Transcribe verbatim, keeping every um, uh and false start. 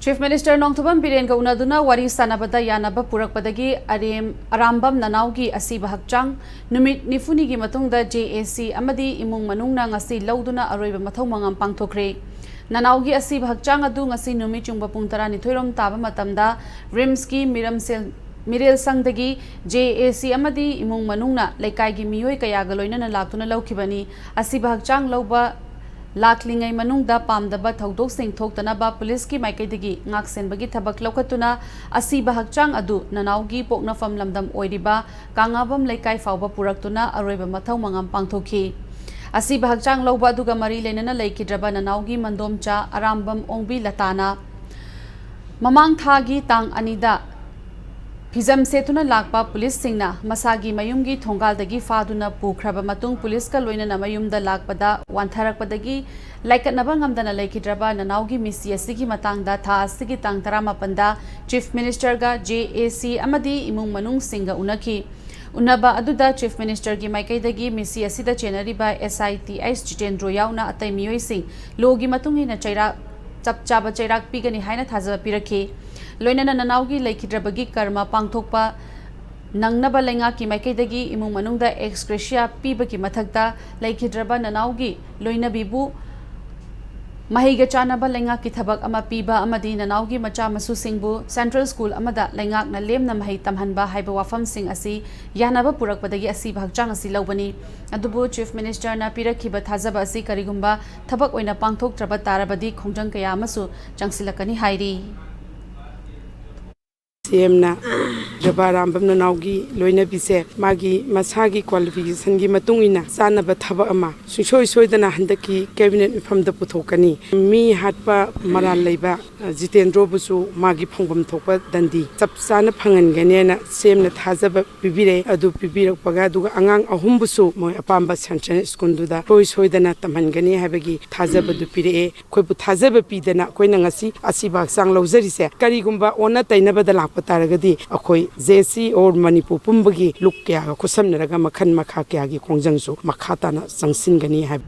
Chief Minister Nongthombam ꯕꯤꯔꯦꯟꯒ ꯎꯅꯗꯨꯅ ꯋꯥꯔꯤ ꯁꯥꯟꯅꯕꯗ ꯌꯥꯅꯕ ꯄꯨꯔꯛꯄꯗꯒꯤ ꯑꯔꯦꯝ ꯑꯔꯥꯝꯕꯝ ꯅꯅꯥꯎꯒꯤ ꯑꯁꯤꯕ ꯍꯛꯆꯥꯡ ꯅꯨꯃꯤꯠ ꯅꯤꯐꯨꯅꯤꯒꯤ ꯃꯇꯨꯡꯗ J A C ꯑꯃꯗꯤ ꯏꯃꯨꯡ ꯃꯅꯨꯡꯅ ꯉꯁꯤ ꯂꯧꯗꯨꯅ ꯑꯔꯣꯏꯕ ꯃꯊꯧ ꯃꯉꯝ ꯄꯥꯡꯊꯣꯛꯈ꯭ꯔꯦ꯫ ꯅꯅꯥꯎꯒꯤ ꯑꯁꯤꯕ ꯍꯛꯆꯥꯡ ꯑꯗꯨ ꯉꯁꯤ ꯅꯨꯃꯤꯠ ꯌꯨꯡꯕ ꯄꯨꯡ ꯇꯔꯥꯅꯤꯊꯣꯏ ꯔꯣꯝ ꯇꯥꯕ ꯃꯇꯝꯗ RIMSꯀꯤ ꯃꯤꯔꯝꯁꯦꯜ-, ꯃꯤꯔꯦꯜ ꯁꯪꯗꯒꯤ J A C ꯑꯃꯗꯤ ꯏꯃꯨꯡ ꯃꯅꯨꯡꯅ ꯂꯩꯀꯥꯏꯒꯤ ꯃꯤꯑꯣꯏ ꯀꯌꯥꯒ ꯂꯣꯏꯅꯅ ꯂꯥꯛꯇꯨꯅ ꯂꯧꯈꯤꯕꯅꯤ꯫ ꯑꯁꯤꯕ ꯍꯛꯆꯥꯡ ꯂꯧꯕ ꯂꯥꯛꯂꯤꯉꯩ ꯃꯅꯨꯡꯗ ꯄꯥꯝꯗꯕ ꯊꯧꯗꯣꯛꯁꯤꯡ ꯊꯣꯛꯇꯅꯕ ꯄꯨꯂꯤꯁꯀꯤ ꯃꯥꯏꯀꯩꯗꯒꯤ ꯉꯥꯛꯁꯦꯟꯕꯒꯤ ꯊꯕꯛ ꯂꯧꯈꯠꯇꯨꯅ ꯑꯁꯤꯕ ꯍꯛꯆꯥꯡ ꯑꯗꯨ ꯅꯅꯥꯎꯒꯤ ꯄꯣꯛꯅꯐꯝ ꯂꯝꯗꯝ ꯑꯣꯏꯔꯤꯕ ꯀꯥꯉꯥꯕꯝ ꯂꯩꯀꯥꯏ ꯐꯥꯎꯕ ꯄꯨꯔꯛꯇꯨꯅ ꯑꯔꯣꯏꯕ ꯃꯊꯧ ꯃꯉꯝ ꯄꯥꯡꯊꯣꯛꯈꯤ꯫ ꯑꯁꯤꯕ ꯍꯛꯆꯥꯡ ꯂꯧꯕ ꯑꯗꯨꯒ ꯃꯔꯤ ꯂꯩꯅꯅ ꯂꯩꯈꯤꯗ꯭ꯔꯕ ꯅꯅꯥꯎꯒꯤ ꯃꯟꯗꯣꯝꯆꯥ ꯑꯔꯥꯝꯕꯝ ꯑꯣꯡꯕꯤ ꯂꯇꯥꯅ ꯃꯃꯥꯡ ꯊꯥꯒꯤ ꯇꯥꯡ ꯑꯅꯤꯗ ꯐꯤꯖꯝ ꯁꯦꯠꯇꯨꯅ ꯂꯥꯛꯄ ꯄꯨꯂꯤꯁꯁꯤꯡꯅ ꯃꯁꯥꯒꯤ ꯃꯌꯨꯝꯒꯤ ꯊꯣꯡꯒꯥꯜꯗꯒꯤ ꯐꯥꯗꯨꯅ ꯄꯨꯈ꯭ꯔꯕ ꯃꯇꯨꯡ, ꯄꯨꯂꯤꯁꯀ ꯂꯣꯏꯅꯅ ꯃꯌꯨꯝꯗ ꯂꯥꯛꯄꯗ ꯋꯥꯟꯊꯔꯛꯄꯗꯒꯤ ꯂꯥꯏꯀꯠꯅꯕ ꯉꯝꯗꯅ ꯂꯩꯈꯤꯗ꯭ꯔꯕ ꯅꯅꯥꯎꯒꯤ ꯃꯤꯁꯤ ꯑꯁꯤꯒꯤ ꯃꯇꯥꯡꯗ ꯊꯥ ꯑꯁꯤꯒꯤ ꯇꯥꯡ ꯇꯔꯥꯃꯥꯄꯟꯗ Chief Ministerꯒ J A C ꯑꯃꯗꯤ ꯏꯃꯨꯡ ꯃꯅꯨꯡꯁꯤꯡꯒ ꯎꯅꯈꯤ꯫ ꯎꯅꯕ ꯑꯗꯨꯗ Chief Ministerꯒꯤ ꯃꯥꯏꯀꯩꯗꯒꯤ ꯃꯤꯁꯤ ꯑꯁꯤꯗ ꯆꯦꯟꯅꯔꯤꯕ S I T H ꯖꯤꯇꯦꯟꯗ꯭ꯔꯣ ꯌꯥꯎꯅ ꯑꯇꯩ ꯃꯤꯑꯣꯏꯁꯤꯡ ꯂꯣꯒꯤ ꯃꯇꯨꯡ ꯏꯟꯅ ꯆꯩꯔꯥꯛ, ꯆꯞ ꯆꯥꯕ ꯆꯩꯔꯥꯛ ꯄꯤꯒꯅꯤ ꯍꯥꯏꯅ ꯊꯥꯖꯕ ꯄꯤꯔꯛꯈꯤ꯫ ꯂꯣꯏꯅꯅ ꯅꯅꯥꯎꯒꯤ ꯂꯩꯈꯤꯗ꯭ꯔꯕꯒꯤ ꯀꯔꯃ ꯄꯥꯡꯊꯣꯛꯄ ꯅꯪꯅꯕ ꯂꯩꯉꯥꯛꯀꯤ ꯃꯥꯏꯀꯩꯗꯒꯤ ꯏꯃꯨꯡ ꯃꯅꯨꯡꯗ ex gratia ꯄꯤꯕꯒꯤ ꯃꯊꯛꯇ, ꯂꯩꯈꯤꯗ꯭ꯔꯕ ꯅꯅꯥꯎꯒꯤ ꯂꯣꯏꯅꯕꯤꯕꯨ ꯃꯍꯩꯒ ꯆꯥꯟꯅꯕ ꯂꯩꯉꯥꯛꯀꯤ ꯊꯕꯛ ꯑꯃ ꯄꯤꯕ ꯑꯃꯗꯤ ꯅꯅꯥꯎꯒꯤ ꯃꯆꯥ ꯃꯁꯨꯁꯤꯡꯕꯨ central school ꯑꯃꯗ ꯂꯩꯉꯥꯛꯅ ꯂꯦꯝꯅ ꯃꯍꯩ ꯇꯝꯍꯟꯕ ꯍꯥꯏꯕ ꯋꯥꯐꯝꯁꯤꯡ ꯑꯁꯤ ꯌꯥꯅꯕ ꯄꯨꯔꯛꯄꯗꯒꯤ ꯑꯁꯤꯕ ꯍꯛꯆꯥꯡ ꯑꯁꯤ ꯂꯧꯕꯅꯤ꯫ ꯑꯗꯨꯕꯨ Chief Ministerꯅ ꯄꯤꯔꯛꯈꯤꯕ ꯊꯥꯖꯕ ꯑꯁꯤ ꯀꯔꯤꯒꯨꯝꯕ ꯊꯕꯛ ꯑꯣꯏꯅ ꯄꯥꯡꯊꯣꯛꯇ꯭ꯔꯕ ꯇꯥꯔꯕꯗꯤ ꯈꯣꯡꯖꯪ ꯀꯌꯥ ꯑꯃꯁꯨ ꯆꯪꯁꯤꯜꯂꯛꯀꯅꯤ ꯍꯥꯏꯔꯤ꯫ C Mꯅ ꯗ꯭ꯔꯕꯥ ꯑꯔꯥꯝꯕꯝ ꯅꯅꯥꯎꯒꯤ ꯂꯣꯏꯅꯕꯤꯁꯦ ꯃꯥꯒꯤ ꯃꯁꯥꯒꯤ qualificationꯒꯤ ꯃꯇꯨꯡ ꯏꯟꯅ ꯆꯥꯅꯕ ꯊꯕꯛ ꯑꯃ ꯁꯨꯡꯁꯣꯏ ꯁꯣꯏꯗꯅ ꯍꯟꯗꯛꯀꯤ cabinet ꯃꯤꯐꯝꯗ ꯄꯨꯊꯣꯛꯀꯅꯤ꯫ ꯃꯤ ꯍꯥꯠꯄ ꯃꯔꯥꯜ ꯂꯩꯕ, ꯑ, ꯖꯤꯇꯦꯟꯗ꯭ꯔꯣꯕꯨꯁꯨ ꯃꯥꯒꯤ ꯐꯪꯐꯝ ꯊꯣꯛꯄ ꯗꯟꯗꯤ ꯆꯞ ꯆꯥꯅ ꯐꯪꯍꯟꯒꯅꯦꯅ C Mꯅ ꯊꯥꯖꯕ ꯄꯤꯕꯤꯔꯛꯑꯦ꯫ ꯑꯗꯨ ꯄꯤꯕꯤꯔꯛꯄꯒ ꯑꯗꯨꯒ ꯑꯉꯥꯡ ꯑꯍꯨꯝꯕꯨꯁꯨ ꯃꯣꯏ ꯑꯄꯥꯝꯕ sanction schoolꯗꯨꯗ ꯁꯣꯏ ꯁꯣꯏꯗꯅ ꯇꯝꯍꯟꯒꯅꯤ ꯍꯥꯏꯕꯒꯤ ꯊꯥꯖꯕꯗꯨ ꯄꯤꯔꯛꯑꯦ꯫ ꯑꯩꯈꯣꯏꯕꯨ ꯊꯥꯖꯕ ꯄꯤꯗꯅ ꯑꯩꯈꯣꯏꯅ ꯉꯁꯤ ꯑꯁꯤꯕ ꯍꯛꯆꯥꯡ ꯂꯧꯖꯔꯤꯁꯦ ꯀꯔꯤꯒꯨꯝꯕ ꯑꯣꯟꯅ ꯇꯩꯅꯕꯗ ꯂꯥꯛꯄ ꯇꯥꯔꯒꯗꯤ ꯑꯩꯈꯣꯏ J A C or Manipur ꯄꯨꯝꯕꯒꯤ ꯂꯨꯞ ꯀꯌꯥꯒ ꯈꯨꯠꯁꯝꯅꯔꯒ ꯃꯈꯜ ꯃꯈꯥ ꯀꯌꯥꯒꯤ ꯈꯣꯡꯖꯪꯁꯨ ꯃꯈꯥ ꯇꯥꯅ ꯆꯪꯁꯤꯟꯒꯅꯤ ꯍꯥꯏꯕ꯫